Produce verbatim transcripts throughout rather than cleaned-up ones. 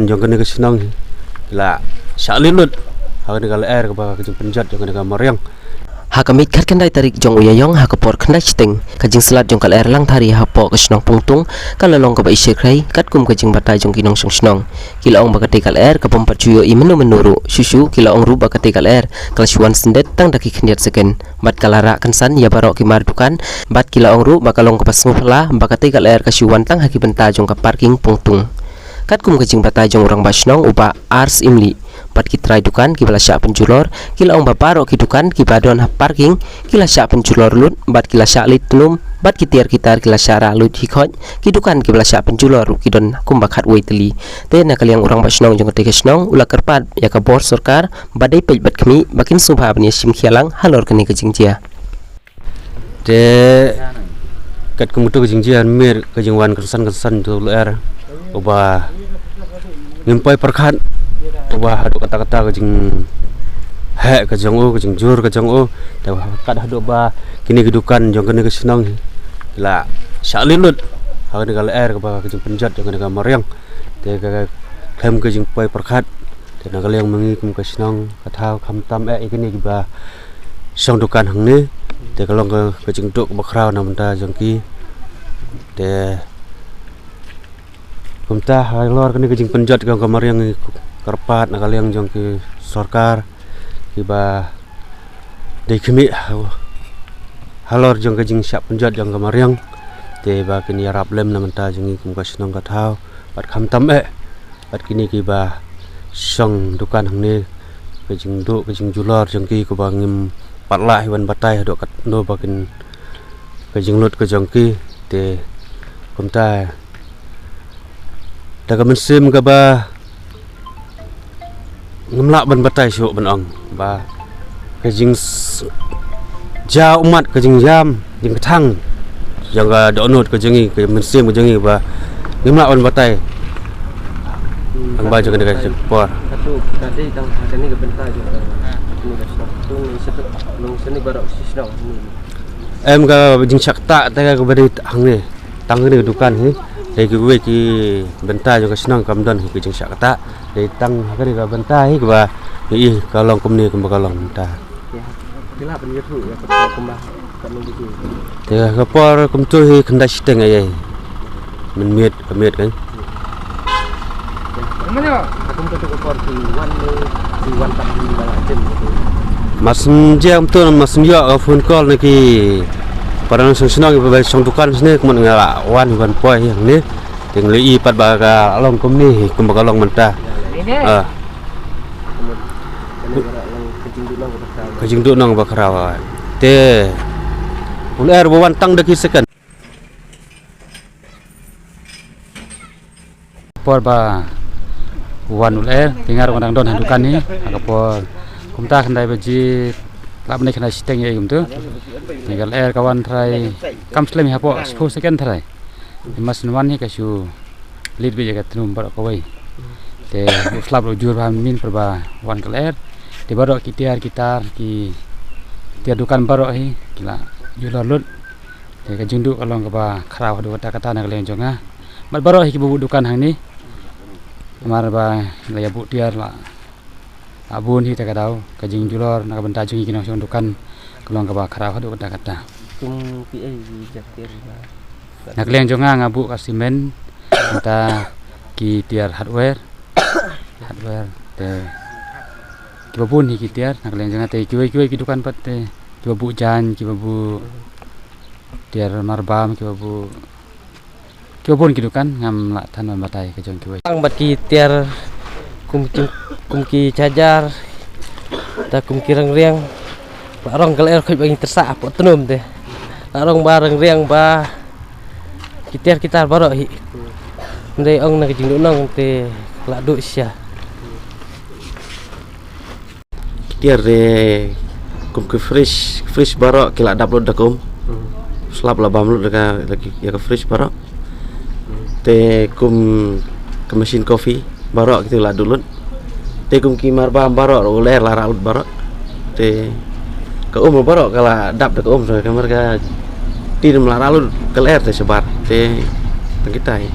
jong kane ka shnong hi la shah leit lut ha kane ka lyer kaba ka jingpynjot jong kane ka mariang. Ha ka miet khatkhyndai tarik jong u Ïaïong ha ka por khyndai shiteng, ka jingslad jong ka lyer Langthari hapoh ka shnong Pungtung ka la long kaba i shyrkhei katkum ka jingbatai jong ki nongshong shnong. Ki la ong ba katei ka lyer ka bym pat ju ïohi mynno mynno ruh. Shuh shuh ki la ong ruh ba katei ka lyer ka la shu wan syndet tang da ki khyndiat second bad ka la rah kynsan ïa baroh ki mar dukan, bad ki la ong ruh ba ka long kaba sngewphylla ba katei ka lyer ka shu wan tang ha ki bynta jong ka parking Pungtung. Katkum ka jingbatai jong u rangbah shnong u Bah R Syiemlieh bad ki trai dukan kiba la shah pynjulor, ki la ong ba baroh ki dukan kiba don ha parking ki la shah pynjulor lut bad ki la shah leit tnum bad ki tiar ki tar ki la shah rah lut hi khoit. Ki dukan kiba la shah pynjulor ruh ki don kumba khatwei tylli. Te na ka liang u rangbah shnong jong katei ka shnong u la kyrpad ïa ka bor sorkar ba dei peit bad khmih ba kin sngewbha ban ïashim khia lang halor kane ka jingjia. Te katkum kato ka jingjia mynmiet ka jingwan kynsan kynsan jong u lyer uba ngim poi pyrkhat, uba haduh katta katta ka jingheh ka jong u, ka jingjur ka jong u. Te kat haduh ba kine ki dukan jong kane ka shnong hi la shah leit lut ha kane ka lyer kaba ka jingpynjot jong kane ka mariang. Te ka khlem ka jingpoi pyrkhat. Te na ka liang ma ngi kum ka shnong ka thaw khamtam eh ïa kine kiba shong dukan hangne. Te ka long ka, ka jingduk kaba khraw na bynta jong ki. Te kumta halor kane ka jingpynjot jong ka mariang ngi kyrpad na ka liang jong ki sorkar kiba dei khmih ha-, halor jong ka jingshah pynjot jong ka mariang. Te ba kin ïarap lem na bynta jong ngi kum ka shnong ka thaw bad khamtam eh bad kine kiba shong dukan hangne, ka jingduk ka jingjulor jong ki kaba ngim pat lah hi ban batai haduh katno ba kin ka jinglut ka jong ki. Te kumta da ka mynsiem kaba ngim lah ban batai shuh ban ong ba ka jing s-, jaw ummat ka jingïam jingkthang jong ka dohnud ka jong ngi, ka mynsiem ka jong ngi ba ngim lah ban batai. Ang ba jong ka dei ka por. Ka tu ka dei tang ha kane ka bynta jong ka, kane ka shnong tu ngi sha tu ngi sha ni baroh shi shnong ni. Em ka jingshah ktah te ka ba dei hangne. Tang kane ka dukan hi. Dei kiwei ki bynta jong ka shnong kam don hi ka jingshah ktah. Dei tang kane ka bynta hi kaba ïohi ka long kumne kumba ka long mynta. Te ka por kumto hi khyndai shiteng ïa ïa. Mynmiet ka miet kan. Mas njem tu mas njem ka phone call na ki para nongshong shnong kiba shong dukan shane kumne nga la wan ban poi hangne. Te nga la ïohi pat ba ka long kumne hi kumba ka long mynta. Ah. Ka jingduhnong ba khraw. Te u lyer ba wan tang da ki second. Por ba wan u lyer, te nga ruh nga dang don ha dukan hi, ha ka por kumta khyndai baje, lah ban dei khyndai shiteng ïa kumtu. Te ka lyer ka wan tharai, kam slem hi hapoh shiphew second tharai. Te mas wan hi ka shu leit beit ïa ka tnum baroh kawei. Te u slap ruh jur bha mynmiet por ba wan ka lyer. Te baroh ki tiar ki tar ki tiar dukan baroh hi ki la julor lut. Te ka jingduh ka long kaba khraw haduh katta katta na ka liang jong nga. Bad baroh hi kiba buh dukan hangne. Namar ba la ïa buh tiar la, la bun hi te ka daw ka jingjulor na ka bynta jong ngi ki nongshong dukan ka long kaba khraw haduh katta katta. Kum ki ei ki jait tiar ba. Na ka liang jong nga nga buh ka cement, nangta ki tiar hardware. Hardware te kiba bun hi ki tiar na ka liang jong nga te kiwei kiwei ki dukan pat te kiba buh jaiñ, kiba buh tiar marbam, kiba buh, kiba bun ki dukan ngam lah than ban batai ka jong kiwei. Tang bad ki tiar kum ki, kum ki charger, ta kum ki rangriang. La rong ka lyer khoit ba ngi tyrsah hapoh tnum te. La rong ba rangriang ba ki tiar ki tar baroh hi. Ym dei ong na ka jingduhnong te la duh shisha. Ki tiar te kum ki fridge, fridge baroh ki la dap lut da ka um. Slap la bam lut da ka, da ki, ïa ka fridge baroh. Te kum ka machine coffee baroh kitu la duh lut. Te kum ki marbam baroh ruh u lyer la rah lut baroh. Te ka um baroh ka la dap da ka um, te ka mar ka tin la rah lut ka lyer te shabar. Te tang kita hi.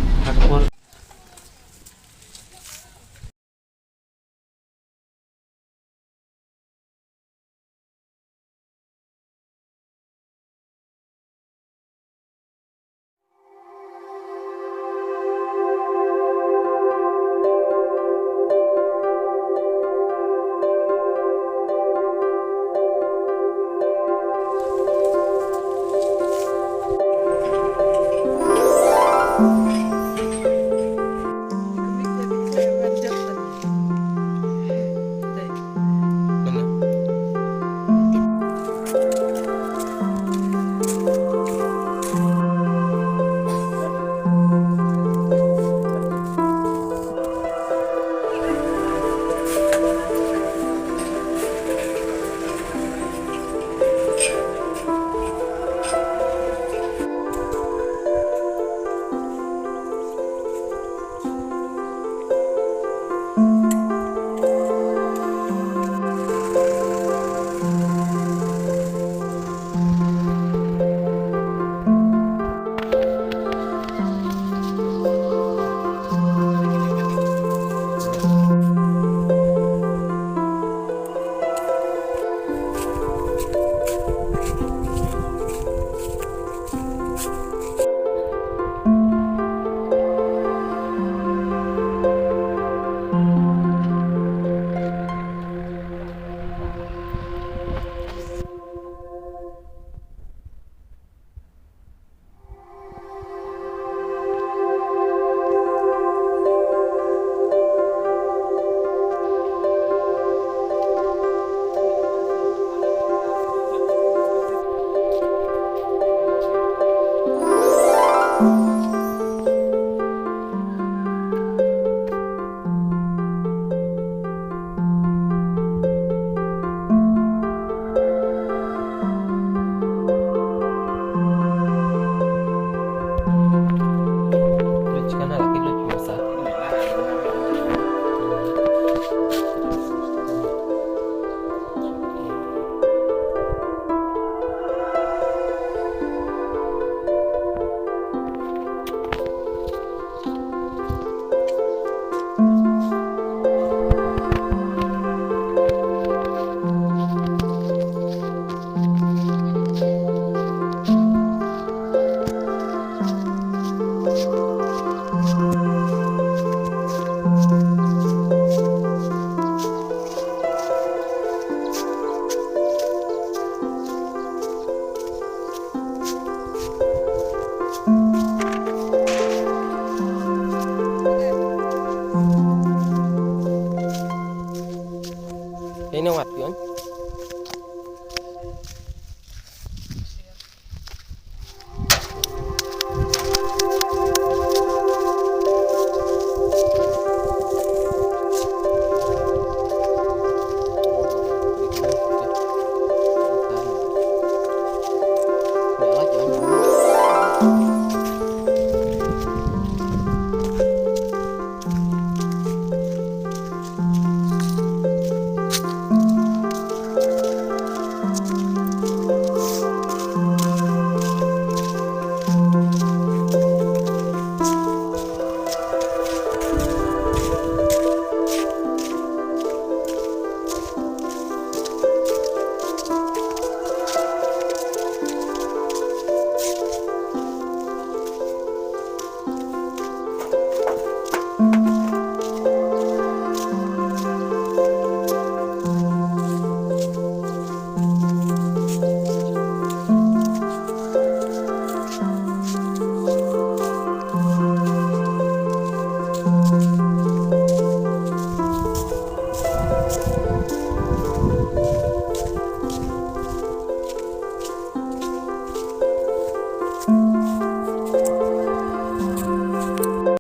Ina wat pion.